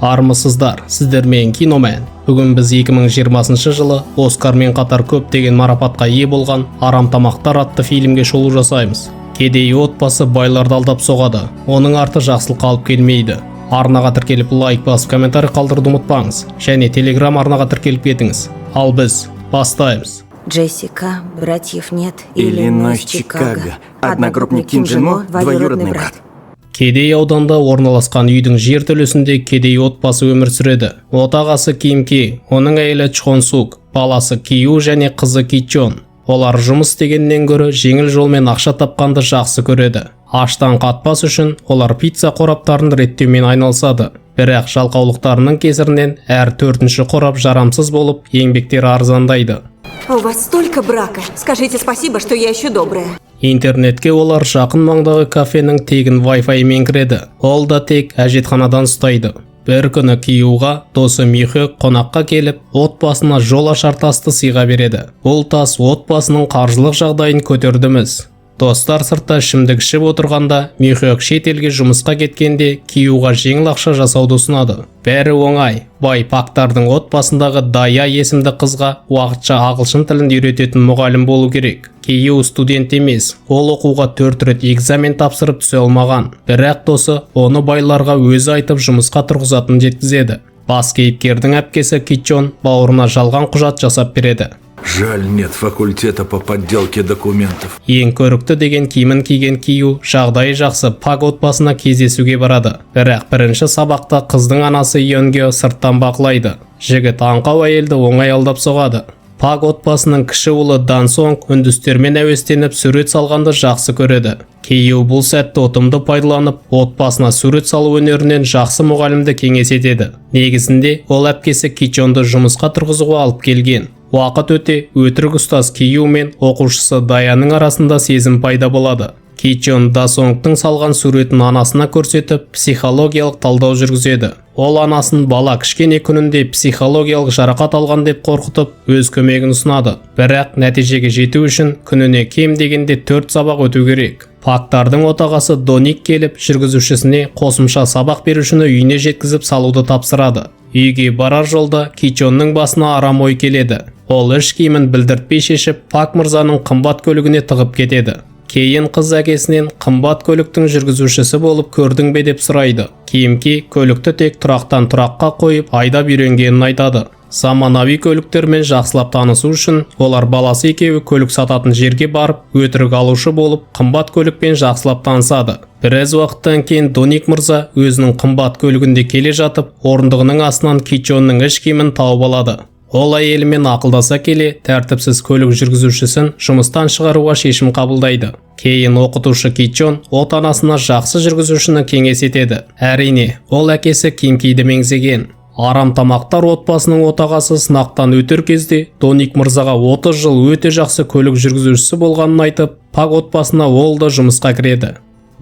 Армысыздар, сіздермен Киномен. Бүгін біз 2020 жылы Оскармен қатар көптеген марапатқа ие болған «Арам тамақтар» атты фильмге шолу жасаймыз. Кедей отбасы байларды алдап соғады. Оның арты жақсылыққа алып келмейді. Арнаға тіркеліп, лайк басып, комментарий қалдыруды ұмытпаңыз және телеграм арнаға тіркеліп кетіңіз. Ал біз бастаймыз. Джессика, братьев нет. Иллинойс, Чикаго. Одногруппник Ким Джин Мо, двоюродный брат. Кедей ауданда орналасқан үйдің жертөлесінде кедей отбасы өмір сүреді. Отағасы Ким Ки, оның әйелі Чхон Сук, баласы Кию және қызы Кичон. Олар жұмыс істегеннен гөрі жеңіл жолмен ақша тапқанды жақсы көреді. Аштан қатпас үшін олар пицца қораптарын реттеумен айналысады. Бірақ жалқаулықтарының кесірінен әр төртінші қорап жарамсыз болып, еңбектері арзандайды. У вас столько брака. Скажите спасибо, что я еще добрая. Интернетке олар жақын маңдағы кафенің тегін Wi-Fi-мен кіреді. Ол да тек әжетханадан ұстайды. Бір күні Киюға досы Михөк қонаққа келіп, отбасына жол ашар тасты сыйға береді. Бұл тас отбасының қаржылық жағдайын көтердіміз. Достар сыртта ішімдік ішіп отырғанда, Михөк шет елге жұмысқа кеткенде Киюға жеңіл ақша жасауды ұсынады. Бәрі оңай. Бай Пактардың отбасындағы Дая есімді қызға уақытша ағылшын тілін үйрететін мұғалім болу керек. Кию студент емес, ол оқуға төрт рет экзамен тапсырып, түсе алмаған. Бірақ досы оны байларға өзі айтып, жұмысқа тұрғызатынын жеткізеді. Бас кейіпкердің әпкесі Кичон бауырына жалған құжат жасап береді. Жаль, нет факультета по подделке документов. Ең көрікті деген киімін киген Кию жағдайы жақсы Пак отбасына кездесуге барады. Бірақ бірінші сабақта қыздың анасы Йонгё сырттан бақылайды. Жігіт аңқау әйелді оңай алдап соғады. Пак отбасының кіші ұлы Дан Сонг үндістермен әуестеніп, сурет салғанды жақсы көреді. Кию бұл сәтті ұтымды пайдаланып, отбасына сурет салу өнерінен жақсы мұғалімді кеңес етеді. Негізінде ол әпкесі Кичонды жұмысқа тұрғызуға алып келген. Уақыт өте өтірік ұстаз Кию мен оқушысы Даяның арасында сезім пайда болады. Кичон Дасонгтың салған суретін анасына көрсетіп, психологиялық талдау жүргізеді. Ол анасын бала кішкене күнінде психологиялық жарақат алған деп қорқытып, өз көмегін ұсынады. Бірақ нәтижеге жету үшін күніне кем дегенде 4 сабақ өту керек. Пактардың отағасы Доник келіп, жүргізушісіне қосымша сабақ берушіні үйіне жеткізіп салуды тапсырады. Үйге барар жолда Кичонның басына арам ой келеді. Ол іш киімін білдіртпей шешіп, Пак мырзаның қымбат көлігіне тығып кетеді. Кейін қыз әкесінен қымбат көліктің жүргізушісі болып көрдің бе деп сұрайды. Кимки көлікті тек тұрақтан тұраққа қойып, айдап үйренгенін айтады. Заманауи көліктермен жақсылап танысу үшін олар баласы екеуі көлік сататын жерге барып, өтірік алушы болып, қымбат көлікпен жақсылап танысады. Біраз уақыттан кейін Доник мырза өзінің қымбат көлігінде келе жатып, орындығының астынан Кичонның іш киімін тауып алады. Ол әйелімен ақылдаса келе, тәртіпсіз көлік жүргізушісін жұмыстан шығаруға шешім қабылдайды. Кейін оқытушы Кичон отанасына жақсы жүргізушіні кеңес етеді. Әрине, ол әкесі Кимкиді меңзеген. Арам тамақтар отбасының отағасы сынақтан өтер кезде Доник мырзаға 30 жыл өте жақсы көлік жүргізушісі болғанын айтып, Пак отбасына ол да жұмысқа кіреді.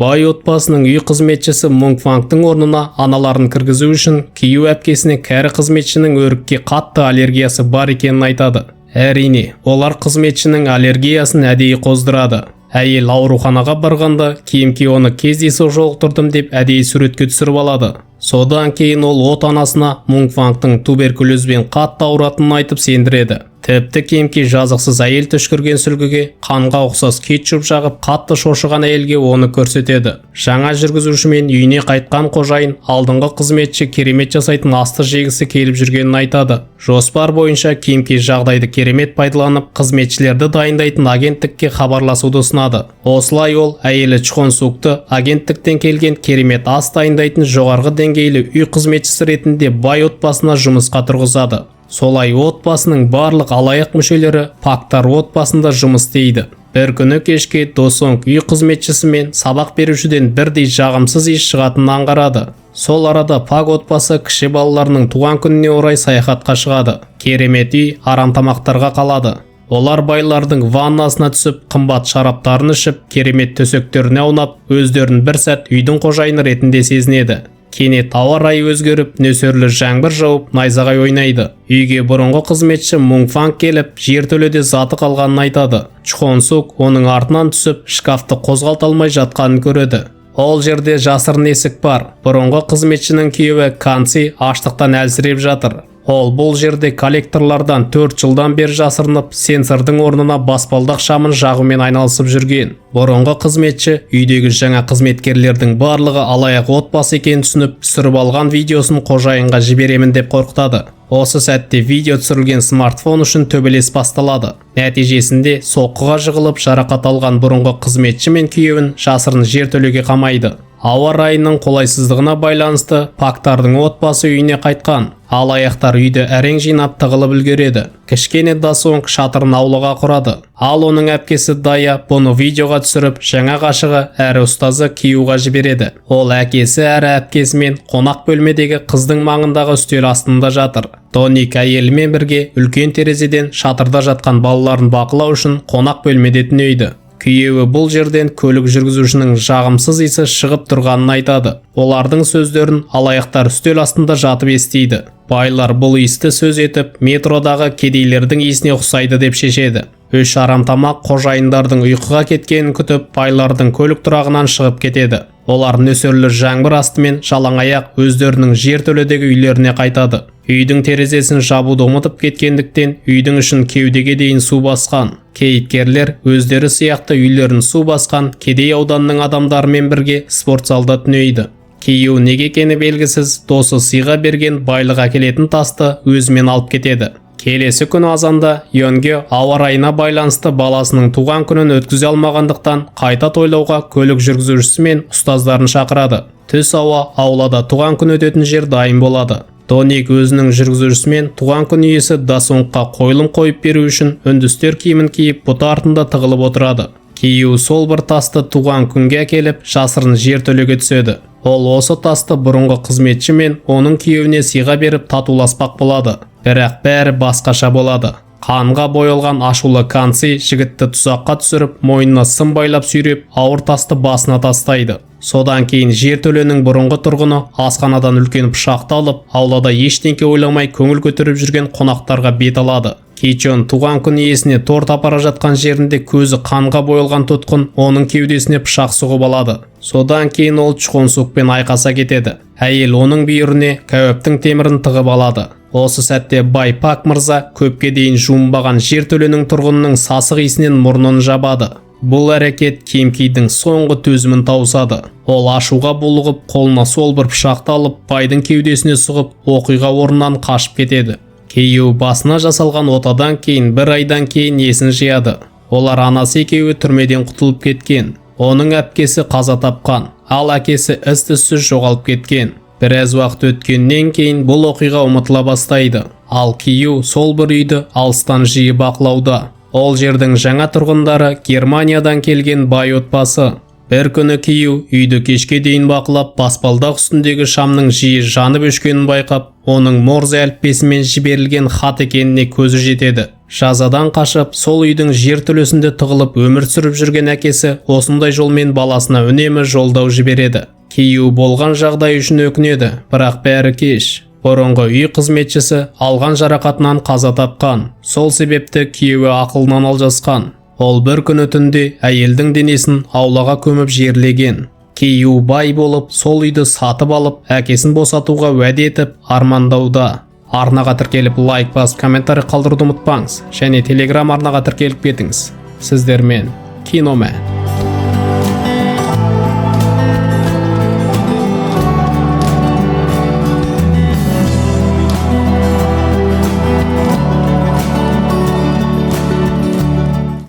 Бай отбасының үй қызметшісі Мунгфангтың орнына аналарын кіргізу үшін Кию әпкесіне кәрі қызметшінің өрікке қатты аллергиясы бар екенін айтады. Әрине, олар қызметшінің аллергиясын әдейі қоздырады. Әйел ауруханаға барғанда, Кимки оны кездейсоқ жолықтырдым деп әдейі суретке түсіріп алады. Содан кейін ол отанасына Мунгфангтың туберкулезбен қатты ауыратынын айтып сендіреді. Тіпті Кимки жазықсыз әйел түшкірген сүлгіге қанға ұқсас кетчуп жағып, қатты шошыған әйелге оны көрсетеді. Жаңа жүргізушімен үйіне қайтқан қожайын алдыңғы қызметші керемет жасайтын асты жегісі келіп жүргенін айтады. Жоспар бойынша Кимки жағдайды керемет пайдаланып, қызметшілерді дайындайтын агенттікке хабарласуды ұсынады. Осылай ол әйелі Чхон Сукты агенттіктен келген керемет ас дайындайтын жоғарғы деңгейлі үй қызметшісі ретінде бай отбасына жұмысқа тұрғызады. Солай отбасының барлық алаяқ мүшелері Пактар отбасында жұмыс істейді. Бір күні кешке Досонг үй қызметшісі мен сабақ берушіден бірдей жағымсыз иіс шығатынын аңғарады. Сол арада Пак отбасы кіші балаларының туған күніне орай саяхатқа шығады. Керемет үй арам тамақтарға қалады. Олар байлардың ваннасына түсіп, қымбат шараптарын ішіп, керемет төсектеріне аунап, өздерін бір сәт үйдің қожайыны ретінде сезінеді. Кенет ауа райы өзгеріп, нөсерлі жаңбыр жауып, найзағай ойнайды. Үйге бұрынғы қызметші Мунгфанг келіп, жертөледе заты қалғанын айтады. Чхон Сук оның артынан түсіп, шкафты қозғалта алмай жатқанын көреді. Ол жерде жасырын есік бар. Бұрынғы қызметшінің күйеуі Канци аштықтан әлсіреп жатыр. Ол бұл жерде коллекторлардан 4 жылдан бері жасырынып, сенсордың орнына баспалдақ шамын жағумен айналысып жүрген. Бұрынғы қызметші үйдегі жаңа қызметкерлердің барлығы алаяқ отбасы екенін түсініп, түсіріп алған видеосын қожайынға жіберемін деп қорқытады. Осы сәтте видео түсірілген смартфон үшін төбелес басталады. Нәтижесінде соққыға жығылып жарақат алған бұрынғы қызметші мен күйеуін жасырын жертөлеге қамайды. Ауа райының қолайсыздығына байланысты Пактардың отбасы үйіне қайтқан. Алаяқтар үйді әрең жинап тығылып үлгереді. Кішкене Дасонг шатырын аулаға құрады. Ал оның әпкесі Дая бұны видеоға түсіріп, жаңа ғашығы әрі ұстазы Киюға жібереді. Ол әкесі әрі әпкесімен қонақ бөлмедегі қыздың маңындағы үстел астында жатыр. Доник әйелімен бірге үлкен терезеден шатырда жатқан балаларын бақылау үшін қонақ бөлмеде түнейді. Күйеуі бұл жерден көлік жүргізушінің жағымсыз иісі шығып тұрғанын айтады. Олардың сөздерін алаяқтар үстел астында жатып естиді. Байлар бұл иісті сөз етіп, метродағы кедейлердің иісіне ұқсайды деп шешеді. Үш арамтамақ қожайындардың ұйқыға кеткенін күтіп, байлардың көлік тұрағынан шығып кетеді. Олар нөсерлі жаңбыр астымен жалаң аяқ өздерінің жертөледегі үйлеріне қайтады. Үйдің терезесін жабуды ұмытып кеткендіктен үйдің ішін кеудеге дейін су басқан. Кейіпкерлер өздері сияқты үйлерін су басқан кедей ауданның адамдарымен бірге спортзалда түнейді. Кию неге екені белгісіз, досы сыйға берген байлық әкелетін тасты өзімен алып кетеді. Келесі күні азанда Йонге ауа райына байланысты баласының туған күнін өткізе алмағандықтан қайта тойлауға көлік жүргізушісі мен ұстаздарын шақырады. Түс ауа аулада туған күн өтетін жер дайын болады. Доник өзінің жүргізушісімен туған күн иесі Дасонгқа қойылым қойып беру үшін үндістер киімін киіп бұта артында тығылып отырады. Кию сол бір тасты туған күнге әкеліп жасырын жертөлеге түседі. Ол осы тасты бұрынғы қызметші мен оның күйеуіне сыйға беріп татуласпақ болады. Бірақ бәрі басқаша болады. Қанға боялған ашулы Канци жігітті тұзаққа түсіріп, мойнына сым байлап сүйреп, ауыр тасты басына тастайды. Содан кейін жертөленің бұрынғы тұрғыны асханадан үлкен пышақты алып, аулада ештеңке ойламай көңіл көтеріп жүрген қонақтарға бет алады. Кичон туған күн иесіне торт апара жатқан жерінде көзі қанға боялған тұтқын оның кеудесіне пышақ сұғып алады. Содан кейін ол Чхонсукпен айқаса кетеді. Әйел оның бүйіріне кәуаптың темірін тығып алады. Осы сәтте бай Пак мырза көпке дейін жуынбаған жертөленің тұрғынының сасық иісінен мұрнын жабады. Бұл әрекет Кемкидің соңғы төзімін тауысады. Ол ашуға булығып, қолына сол бір пышақты алып, байдың кеудесіне сұғып, оқиға орнынан қашып кетеді. Кию басына жасалған отадан кейін бір айдан кейін есін жияды. Олар анасы екеуі түрмеден құтылып кеткен. Оның әпкесі қаза тапқан, ал әкесі із-түзсіз жоғалып кеткен. Біраз уақыт өткеннен кейін бұл оқиға ұмытыла бастайды. Ал Кию сол бір үйді алыстан жиі бақылауда. Ол жердің жаңа тұрғындары Германиядан келген бай отбасы. Бір күні Кию үйді кешке дейін бақылап, баспалдақ үстіндегі шамның жиі жанып өшкенін байқап, оның Морзе әліппесімен жіберілген хат екеніне көзі жетеді. Жазадан қашып, сол үйдің жертөлесінде тығылып өмір сүріп жүрген әкесі осындай жолмен баласына үнемі жолдау жібереді. Кию болған жағдай үшін өкінеді, бірақ бәрі кеш. Бұрынғы үй қызметшісі алған жарақатынан қаза тапқан. Сол себепті күйеуі ақылынан алжасқан. Ол бір күні түнде әйелдің денесін аулаға көміп жерлеген. Кию бай болып, сол үйді сатып алып, әкесін босатуға уәде етіп, армандауда. Арнаға тіркеліп, лайк басып, комментарий қалдыруды ұмытпаңыз. Және телеграм арнаға тіркеліп кетіңіз. Сіздермен Киномен.